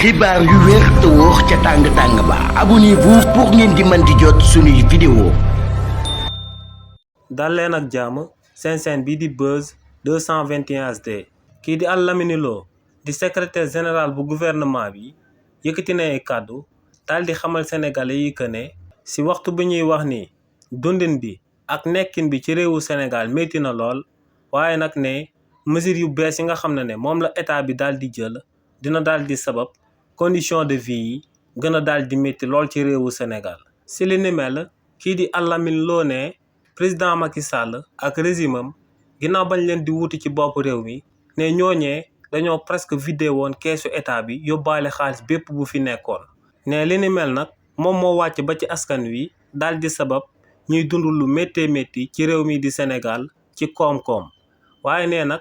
xibaar yu wér te wóor ca tàng ba abonnez-vous pour ngeen di mën di jot suñuy vidéo. dal leen ak jàmm seen chaîne bii di Buzz 221 HD kii di Al Lamine Lo di secrétaire général bu gouvernement bi yëkkati na ay kàddu daal di xamal sénégalais yi que ne si waxtu bi ñuy wax ni dundin bi ak nekkin bi ci réewu Sénégal métti na lool waaye nag ne mesures yu bees yi nga xam ne moom la état bi daal di jël dina daal di sabab condition de vie yi gën a daal di métti lool ci réewu Sénégal. si li ni mel kii di Al Lamine Lo ne président Macky Sall ak régime am ginnaaw bañ leen di wuti ci bopp réew mi ne ñooñee dañoo presque vidé woon keesu état bi yóbbaale xaalis bépp bu fi nekkoon. ne li ni mel nag moom moo wàcc ba ci askan wi daal di sabab ñuy dund lu méttee métti ci réew mi di Sénégal ci koom-koom waaye nee nag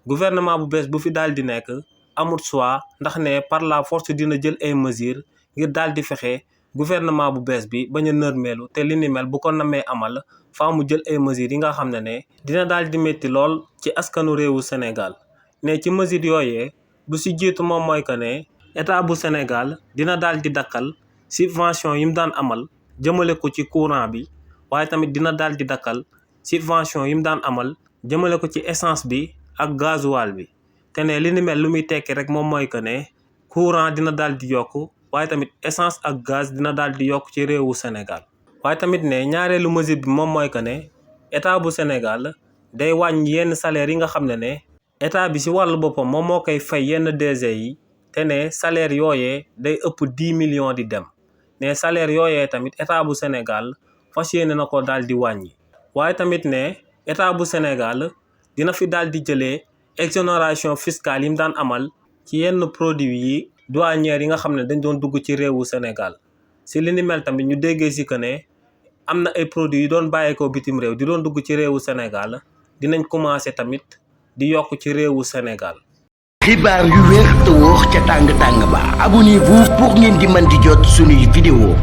gouvernement bu bees bu fi daal di nekk amut choix ndax ne par la force dina jël ay mesures ngir daal di fexe gouvernement bu bees bi bañ a nërmeelu te li ni mel bu ko namee amal faa mu jël ay mesures yi nga xam ne dina daal di métti lool ci askanu réewu Sénégal. ne ci mesures yooyee bu si jiitu moom mooy que ne état bu Sénégal dina daal di dakkal subvention yi mu daan amal jëmale ko ci courant bi waaye tamit dina daal di dakkal subvention yi mu daan amal jëmale ko ci essence bi ak gasoil bi. te ne li ni mel lu muy tekki rek moom mooy que ne courant dina daal di yokk waaye tamit essence ak gaz dina daal di yokk ci réewu Sénégal. waaye tamit ne ñaareelu mesure bi moom mooy que ne état bu Sénégal day wàññi yenn salaire yi nga xam ne état bi si wàllu boppam moom moo koy fay yenn DG yi te ne salaire yooyee day ëpp 10 millions di dem. ne salaire yooyee tamit état bu Sénégal fas yéene na ko daal di wàññi. waaye tamit ne état bu Sénégal dina fi daal di jëlee exonération fiscale yi mu daan amal ci yenn produits yi douanières yi nga xam ne dañ doon dugg ci réewu Sénégal. si li ni mel tamit ñu déggee si que ne am na ay produits yu doon bàyyeekoo bitim réew di doon dugg ci réewu Sénégal dinañ commencé tamit di yokk ci réewu Sénégal. xibaar yu wér te wóor ca tàng ba abonnez-vous pour ngeen di mën di jot suñuy vidéo.